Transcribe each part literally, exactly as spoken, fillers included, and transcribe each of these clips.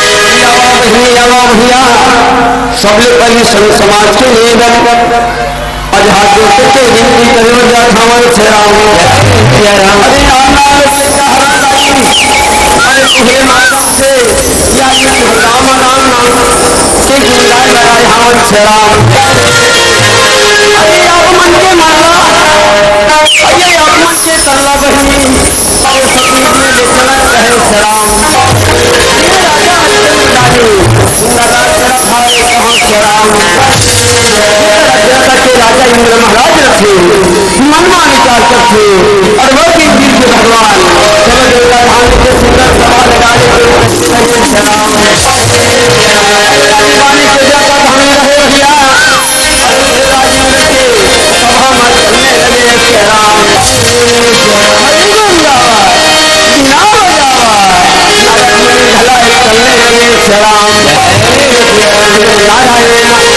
भैया, भैया, सबले पहले संत समाज के लिए बन, आज हाथ जोड़ के विनती करो, जय राम, जय राम। अरे राम लाल से कहा, अरे तुम्हें मालूम से या ये राम नाम के गुंडा लगा, राम से राम। अरे आप मन के माता, अरे आप मन के सल्ला बहिनी, राम। राजा इंद्र महाराज रथे, मनमानी चाल करथे, और वह दिन गिर के भगवान सब देवता धाम के सुंदर सभा लगा लेके राम। रानी के जगह धाम रहे भैया, राजेंद्र के सभा में चलने लगे राम। हरि गुण गावा, बिना बजावा, नारद मुनि भला चलने लगे राम। नारायण, नारायण,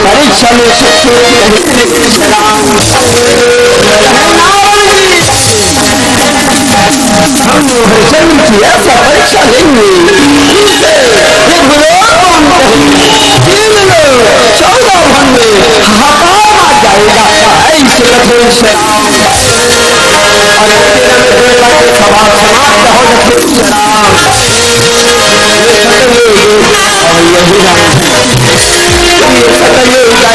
परीक्षा में सबसे हम हरिचंद्र की ऐसा परीक्षा लेंगे, जिससे ये भगवान कहीं तीन लोग चौदह भंग में हाहाकार मच जाएगा। ऐसे कठोर से और तेरह में दुर्गा के सभा समाप्त हो गए। और यही राम ये सतयुग का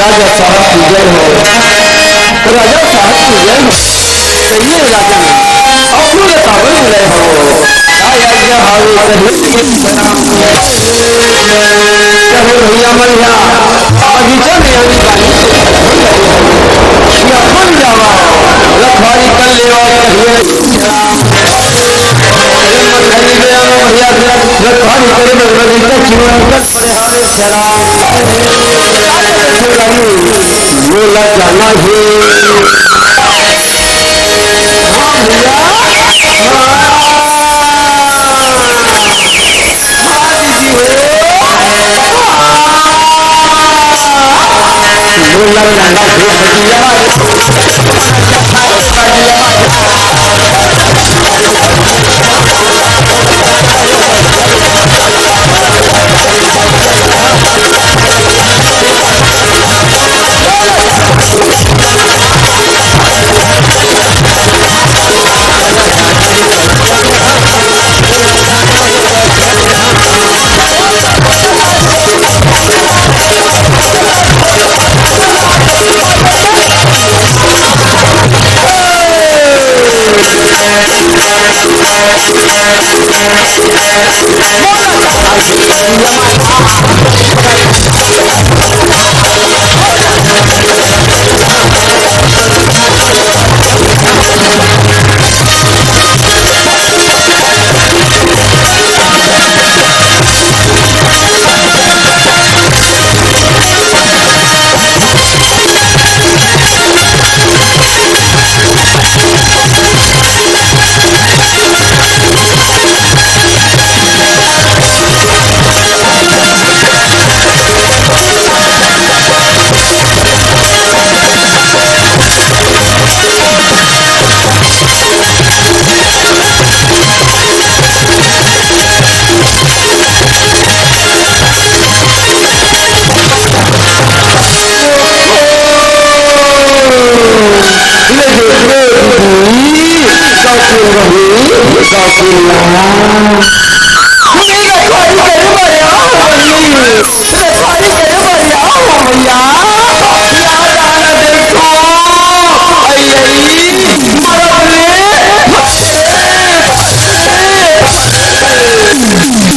राजा साहब की जय हो, राजा साहब की जय हो। कहिए राजा, अपने काबुल जय हो। आया जहावे कभी कहो भैया मरिया, बगीचा में आनी बानी से या बन जावा, रखवारी कर लेवा कहिए। अरे मंगली में आवा भैया, रखवारी करे बगीचा जीवन कर पड़े हारे सलाम। बोला जाना है।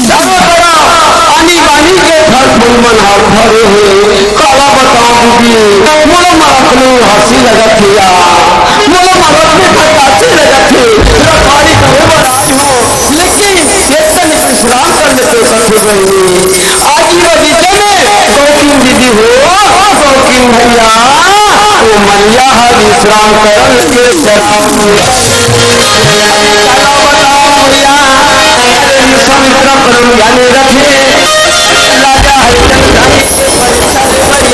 चारों तरफ आनी बानी के फल फूल मन ह भरे हे। काला बताओ दीदी, मोला मरत में हंसी लगत हे यार, मोला मरत में खटासी लगत हे। रखवारी करे बर आए हो, लेकिन एक तनिक विश्राम कर लेते सखी बहिनी। आज ही बगीचे में गौकिन दीदी हो, गौकिन भैया, वो मरिया ह विश्राम करन के चलाओ। चलो बताओ भैया, अरे विश्वामित्र परम ज्ञानी रथे, राजा हरिचंद्र हरिचंद्र जी,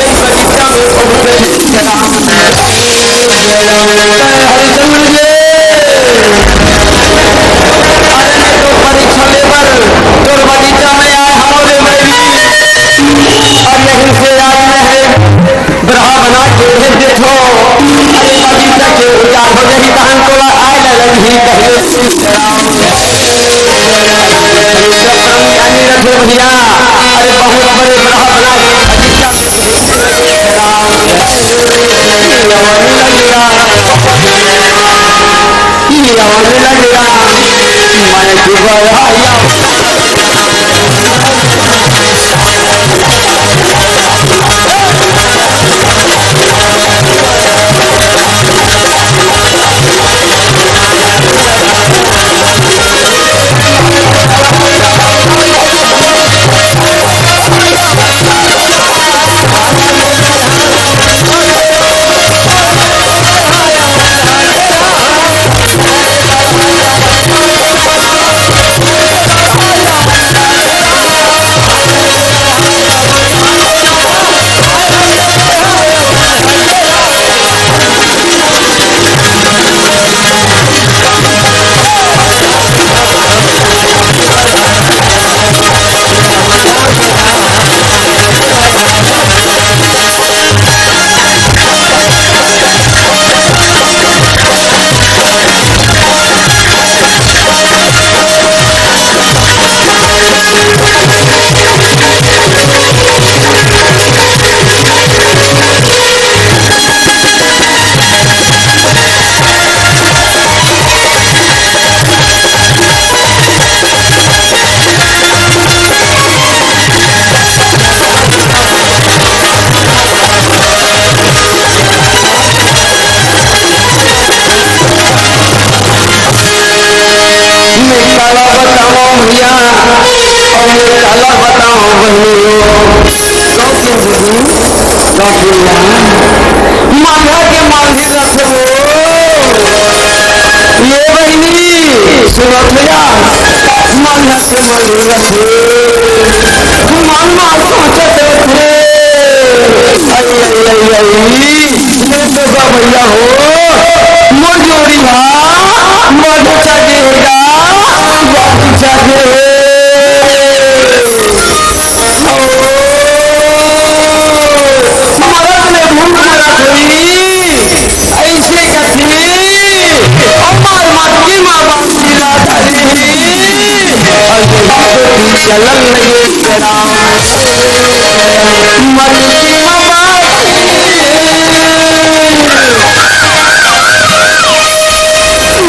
अरे मैं तो परीक्षा ले बर तोर बगीचा में आए हवं रे मैं भी। अब यहीं से आज मैं हरे बरहा बना के भेज देथो। अरे बगीचा के उजाड़ हो जाही तहन तोला आए ला लगही पहले से। परम ज्ञानी रथे भैया, अरे बहुत बड़े बरहा बना के बगीचा में भैया, मन से मन रखे, मन मा सोचत रखे। आई, आई, आई, आई, ये तो का भैया हो, मोर जोड़ी हा, बढ़ चढ़े गा, बढ़ चढ़े। ओ, मरद ले भूख मरत होई। अइसे कथे, अउ मार माटी मा बांसी ला धरे हे। अउ ये बात की चलन लगे जरा। मटकी मा बांसी,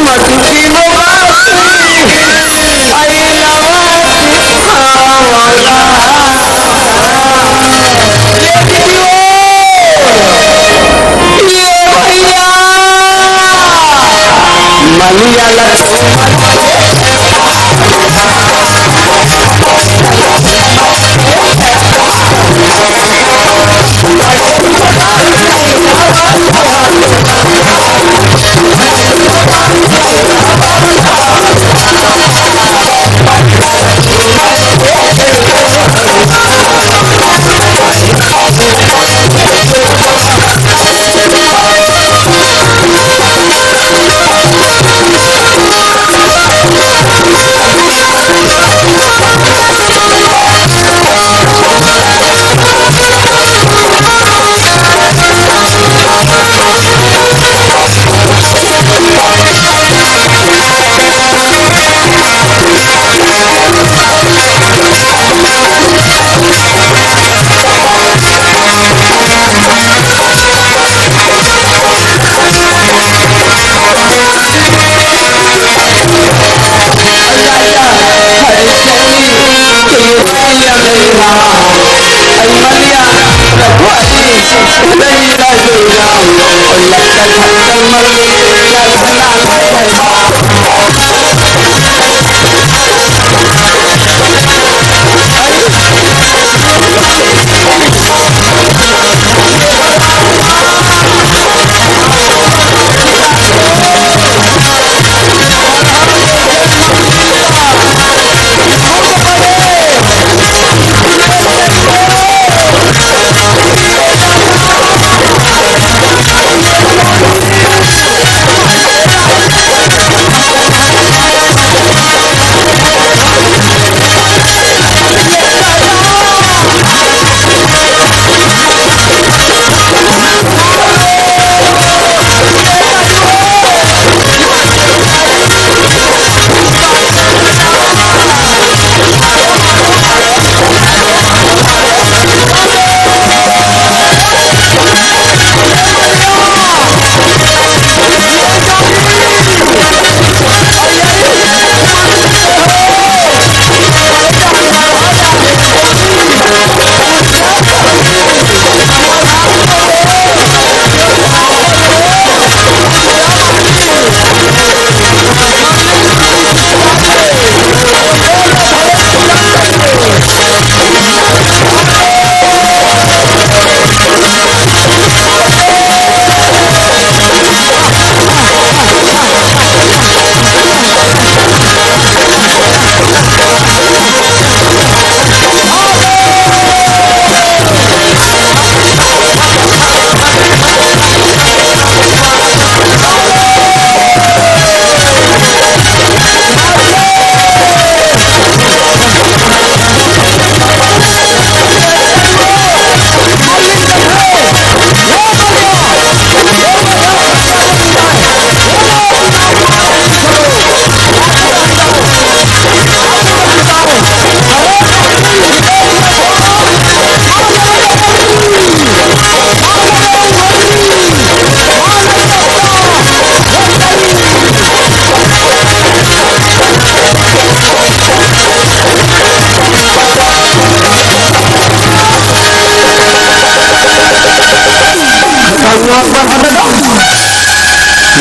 मटकी मा बांसी, अइला बांसी खावला। ये दीदी हो, ये भैया, मलिया लक्ष्मण।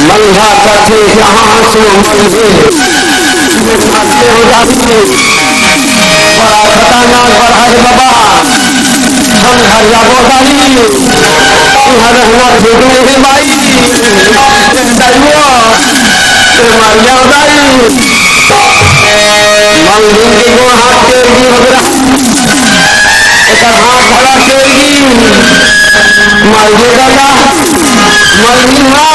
मंगहा कथे जहाँ सो मंगे, ये खाते हो जाती है। बड़ा खतरनाक बड़ा है बाबा। हम घर जाबो तारी, यहाँ रहना ठीक नहीं है भाई। जब जाइयो, तो मारिया दाई, मलमिन के गोड़ हाथ टेर गी बगरा, एकर हाथ घला टेर गी, मारिया दादा, मलमिन हा।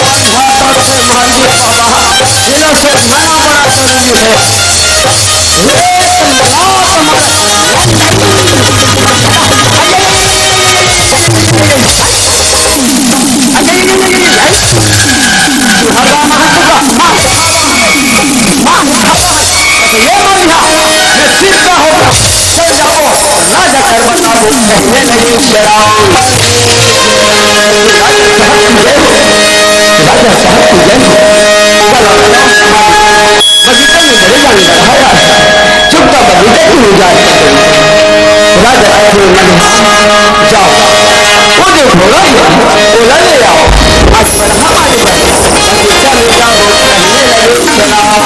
राजा साहब की जय हो। राजा साहब की जय हो। बगीचा में बड़े जाने लगा है। चुपका बगीचा की हो जाए। राजा साहब ने मन जाओ, वो जो घोड़ा है, घोड़ा ले आओ। आज बरहा मारे बरहा। बगीचा में जाओ, कहने लगे चलाओ।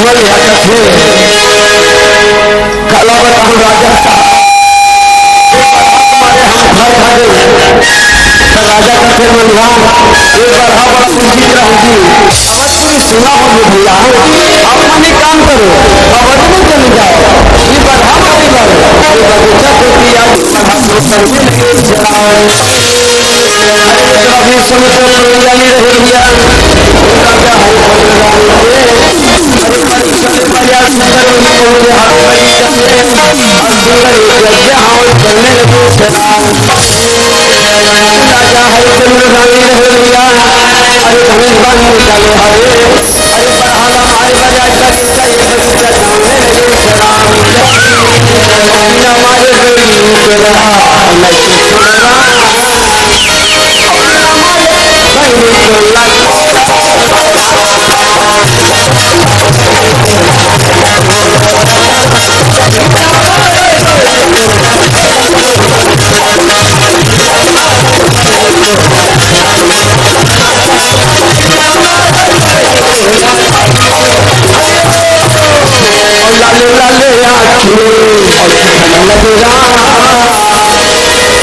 मन हटत हे। काला बताऊं राजा साहब, एक बार हाथ मारे हम घर भागे। तो राजा का फिर मन ध्यान, एक बार हाँ बड़ा उचित रहूंगी। अवध सुना हो ये भैया, आप मन एक काम करो, अवध में चले जाओ। ये बार हाँ बड़ी बार, ये बगीचा को किया, ये बार हाँ बड़ी बार। अरे, अभी सुन तो कोई जानी रहे भैया, राजा हरिचंद्र रानी के, अरे, परिचय भैया सुंदर उनको के हाथ में चले, और सुंदर एक यज्ञ हाथ करने लगे चला। राजा हरिचंद्र रानी रहे भैया, अरे, धनुष बाण निकाले हरे, अरे, बढ़ावा मारे बजाए बजाए बजाए बजाए हमारे गरीब के राम। लाले लाले आँखी लग रहा।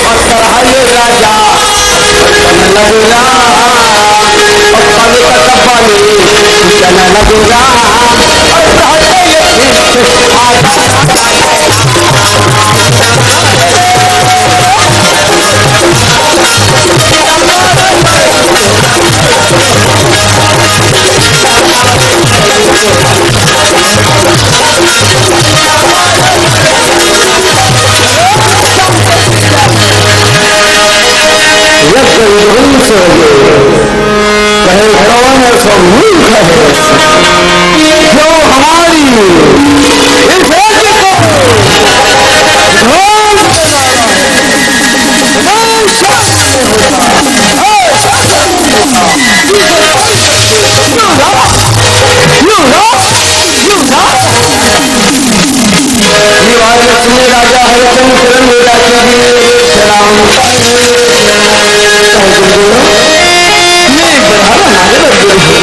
पत्थर है ये राजा, पत्थर लगेगा, पत्थर का पानी पीने लगेगा। पत्थर है ये पीछे आजा। जो हमारी इस राज्य को ध्वंस करने वाला है। ये बात सुनिए राजा हरिश्चंद्र, किरण बेटा की भी सलाम। ये बढ़ावा हमारे बदले है।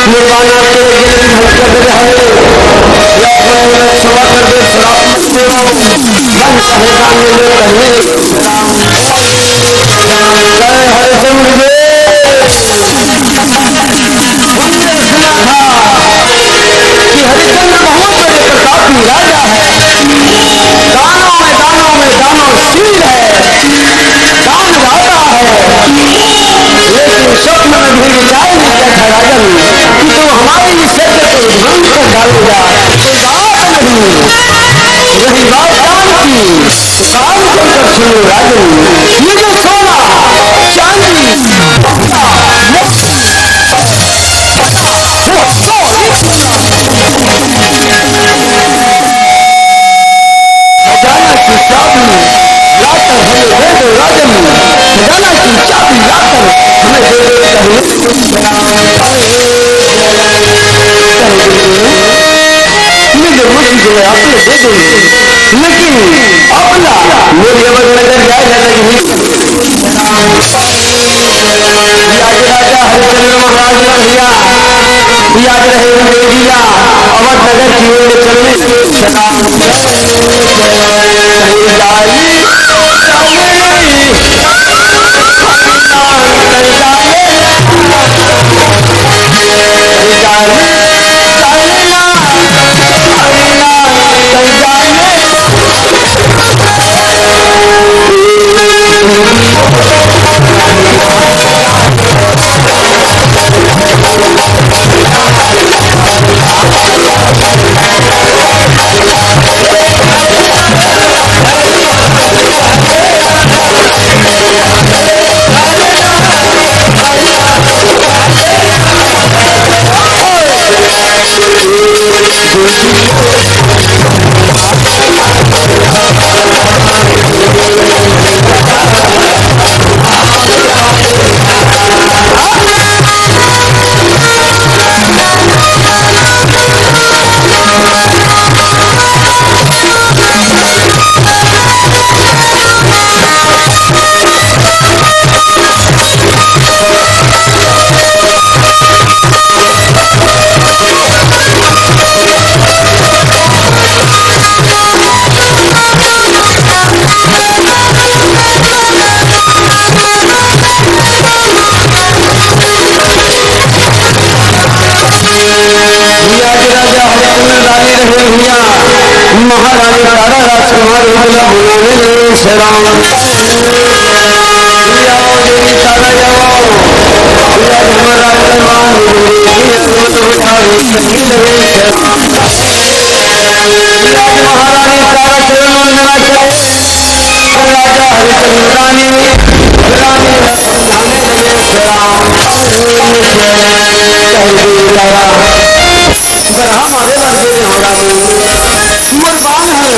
निर्वाण आपके लिए गिर धरती पर हरे। या अपना ये क्षमा कर दे, श्राप मत दे। मन चाहे काम में ले करने। जय हरिश्चंद्र जी। हमने सुना था कि हरिश्चंद्र बहुत बड़े प्रतापी राजा है, दानों में, दानों में दानवशील है, दानदाता है। लेकिन स्वप्न में भी विचार नहीं किया था राजन कि तू हमारी इस यज्ञ को ध्वंस कर डालेगा। कोई बात नहीं। रही बात दान की, दान को कर सुनो राजन, ये जो सोना, चांदी, पत्ता, मोती, खजाना की चाबी लाकर हमें दे दो राजन, खजाना की चाबी लाकर हमें दे दो। निज मुझ जो आपने दे दो, लेकिन अपना मेरी अवध नगर जाए जाता कि नहीं। आज राजा हरिश्चंद्र महाराज ने भैया, याद रहे उनके जिला अवध नगर की ओर चलने। भैया के राजा हरिश्चंद्र रानी रहे भैया, महारानी तारा राजकुमार उजला बनाने लगे सलाम। भैया वो देवी तारा जाओ, भैया हमारा राजकुमार भैया हमारा राजकुमार लगे सलाम। भैया महारानी तारा चरण वंदना करे। राजा हरिश्चंद्र रानी, रानी लक्ष्मी राम, राम, राम, राम। कुर्बान है।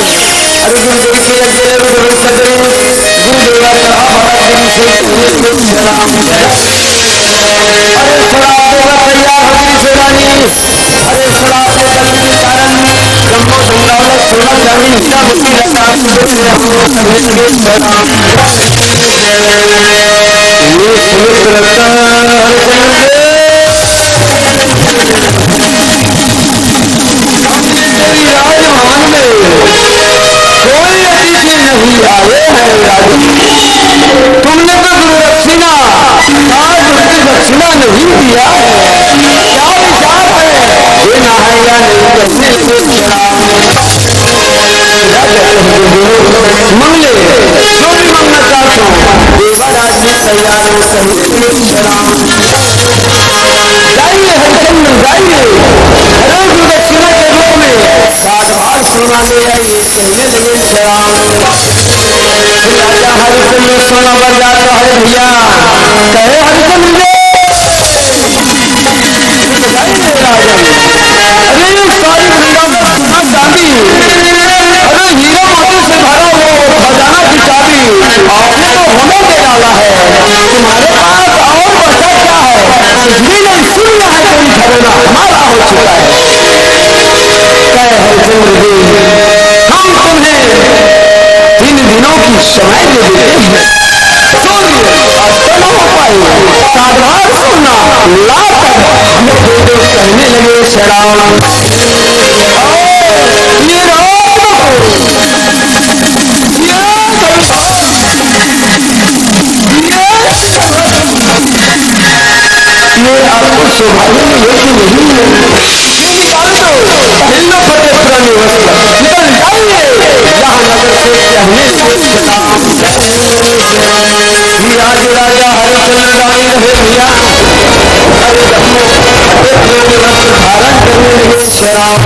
अरे गुरुदेव के अग्नि गुरु सदन, गुरुदेव का भक्त गुरु से अरे श्राप देवा तैयार हो गई सेनानी। अरे श्राप के दल के कारण ब्रह्मो संगालक सोना चांदी हीरा मोती रत्न आदि से हम लोग सब मिलके श्राप। ये सुमित रत्न हरिचंद्र के। अब तेरी राजभवन में कोई अतिथि नहीं आए हैं राजन। तुमने तो गुरु दक्षिणा, आज उसकी दक्षिणा नहीं दिया है। क्या विचार है? देना है या नहीं? कैसे लेंगे? मंगले, जो भी मंगना चाहते हो, देवाराज जी तैयार हो, सही। जाइए हरिचंद्र, जाइए। हरे गुरु दक्षिणा के रूप में सात भाग सोना ले आइए। कहने लगे, "श्याम।" राजा हरिचंद्र सोना बन जाता है भैया, कहे, "हरिचंद्र, शराब। ये राम को, ये ये आपको शोभा देने योग्य नहीं है। ये निकाल दो, पहन लो फटे पुराने वस्त्र, निकल जाइए, यहाँ नगर से पहले से शराब। ये आज राजा हरिश्चंद्र राय रहे भैया, अरे जब फटे पुराने वस्त्र धारण करने लगे शराब।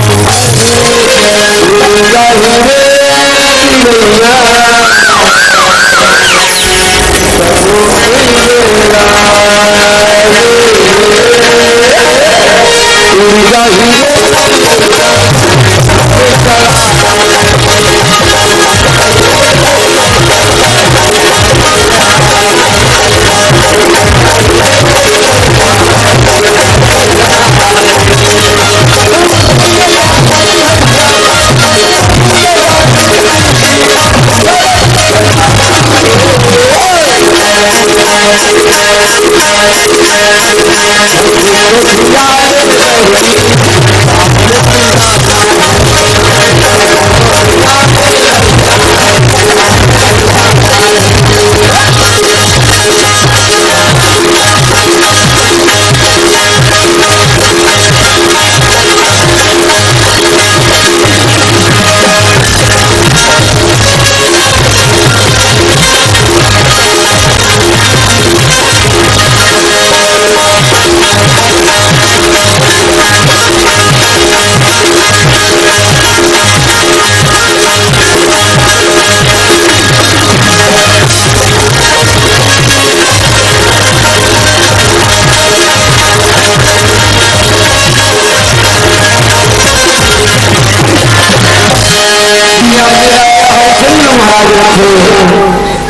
हरिश्चंद्र महाराज रखे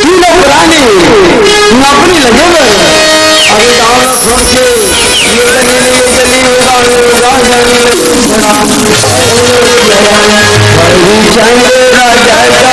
तीनों प्राणी नौकरी लगे हुए। अरे गाँव में छोड़ के ये गली, ये गली, वो गाँव, वो गाँव, ये गली, वो गाँव। हरिश्चंद्र राजा का